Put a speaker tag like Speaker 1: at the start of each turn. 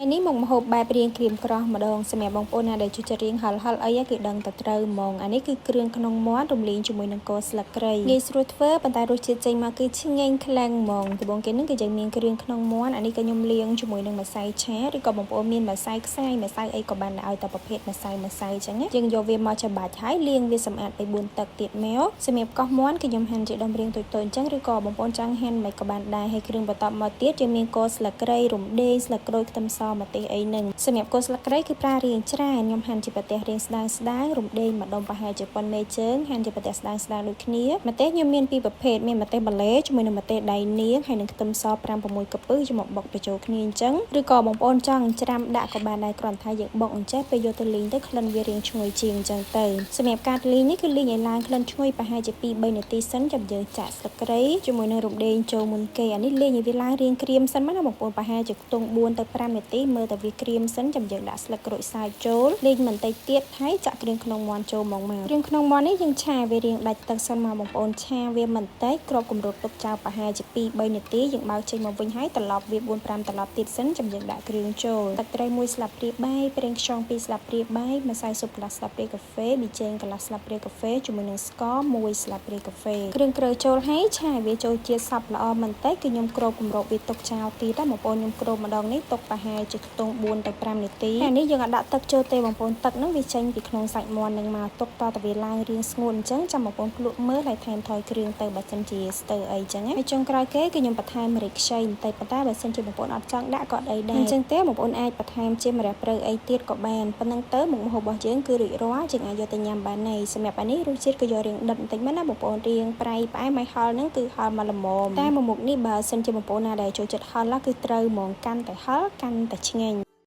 Speaker 1: ថ្ងៃនេះមុខម្ហូបបែបរាងក្រៀមក្រោះម្ដងសម្រាប់បងប្អូនណាដែលចូលចិត្តរាងហឹរហឹរអីគឺដឹងតែត្រូវហ្មងអានេះគឺគ្រឿងក្នុងមាន់រំលីងជាមួយនឹងគល់ស្លឹកគ្រៃងាយស្រួលធ្វើប៉ុន្តែរសជាតិចេញមកគឺឆ្ងាញ់ខ្លាំងហ្មងដំបូងគេហ្នឹងគឺយើងមានគ្រឿងក្នុងមាន់អានេះក៏ខ្ញុំលាងជាមួយនឹងម្សៅឆាឬក៏បងប្អូនមានម្សៅខ្សាយម្សៅអីក៏បានដែរឲ្យតែប្រភេទម្សៅម្សៅអញ្ចឹងណាយើងយកវាមកច្បាច់ហើយលាងវាសម្អាត3 4ទឹកទៀតមកសម្រាប់កោះមាន់គឺខ្ញុំហាន់ជាដុំរាងតូចៗអញ្ចឹងឬក៏បងប្អូនចង់ហាន់មិនក៏បានដែរហើយគ្រឿងបន្ទាប់មកទៀតយើងមានគល់ស្លឹកគ្រៃរំដេងស្លឹកក្រូចខ្ទឹមសម្ទេសអីហ្នឹងសម្រាប់គល់ស្លឹកគ្រៃគឺប្រើរាងច្រើនខ្ញុំហាន់ជាប្រទេសរាងស្ដើងស្ដើងរំដេងម្ដុំប្រហែលជាប៉ុនមេជើងហាន់ជាប្រទេសស្ដើងស្ដើងដូចគ្នាម្ទេសខ្ញុំមានពីរប្រភេទមានម្ទេសបាឡេជាមួយនឹងម្ទេសដៃនាងហើយនឹងខ្ទឹមស5 6កពឹសយកមកបុកបញ្ចូលគ្នាអញ្ចឹងឬក៏បងប្អូនចង់ច្រាំដាក់ក៏បានដែរគ្រាន់តែយើងបុកអញ្ចេះពេលយកទៅលីងទៅក្លិនវារាងឈ្ងុយជាងអញ្ចឹងទៅសម្រាប់ការលីងនេះគឺលីងឲ្យឡើងក្លិនឈ្ងុយប្រហែលជា2 3នាទីសិនចាំយើងចាក់ស្លឹកគ្រៃជាមួយនឹងរំដេងចូលមុនគេអានេះលីងឲ្យវាឡើងរាងក្រៀមសិនមកណាបងប្អូនប្រហែលជាខ្ទង់4ទៅ5នាទីមើលតែវាក្រៀមសិនចាំយើងដាក់ស្លឹកក្រូចសើចចូលលីងបន្តិចទៀតហើយចាក់គ្រឿងក្នុងមាន់ចូលមកមកគ្រឿងក្នុងមាន់នេះយើងឆាវារាងដាច់ទឹកសិនមកបងប្អូនឆាវាបន្តិចគ្របគម្របទុកចោលប្រហែលជា2 3នាទីយើងបើកចេញមកវិញហើយត្រឡប់វា4 5ត្រឡប់ទៀតសិនចាំយើងដាក់គ្រឿងចូលទឹកត្រីមួយស្លាបព្រាបាយប្រេងខ្យង2ស្លាបព្រាបាយម្សៅស៊ុបកន្លះស្លាបព្រាកាហ្វេប៊ីចេងកន្លះស្លាបព្រាកាហ្វេជាមួយនឹងស្ករមួយស្លាបព្រាកាហ្វេគ្រឿងក្រៅចូលហើយឆាវាចូលជាតិសព្វល្អបន្តិចគឺខ្ញុំគ្របគម្របវាទុកចោលទៀតណាបងប្អូនខ្ញុំគ្របម្ដងនេះទុកប្រហែលជាខ្ទង់4ទៅ5នាទីហើយនេះយើងអត់ដាក់ទឹកចូលទេបងប្អូនទឹកហ្នឹងវាចេញពីក្នុងសាច់មាន់នឹងមកទុកតតែវាឡើងរាងស្ងួតអញ្ចឹងចាំបងប្អូនភ្លក់មើលហើយថែមថយគ្រឿងទៅបើសិនជាស្ទើអីចឹងណាហើយចុងក្រោយគេគឺខ្ញុំបន្ថែមម្រេចខ្ចីបន្តិចប៉ុន្តែបើសិនជាបងប្អូនអត់ចង់ដាក់ក៏អត់អីដែរអញ្ចឹងទេបងប្អូនអាចបន្ថែមជាម្រះព្រៅអីទៀតក៏បានប៉ុណ្ណឹងទៅមុខម្ហូបរបស់យើងគឺរួចរាល់យើងអាចយកទៅញ៉ាំបានហើយសម្រាប់អានេះរសជាតិក៏យករាងដិតបន្តិចមកណាបងប្អូនរាងប្រៃផ្អែមឲ្យហឹរហ្នឹងគឺហឹរមកល្មមតែមួយមុខនេះបើសិនជាបងប្អូនណាដែលចូលចិត្តហឹរគឺត្រូវហ្មងកាន់តែហឹរកាន់តែឆ្ងាញ់។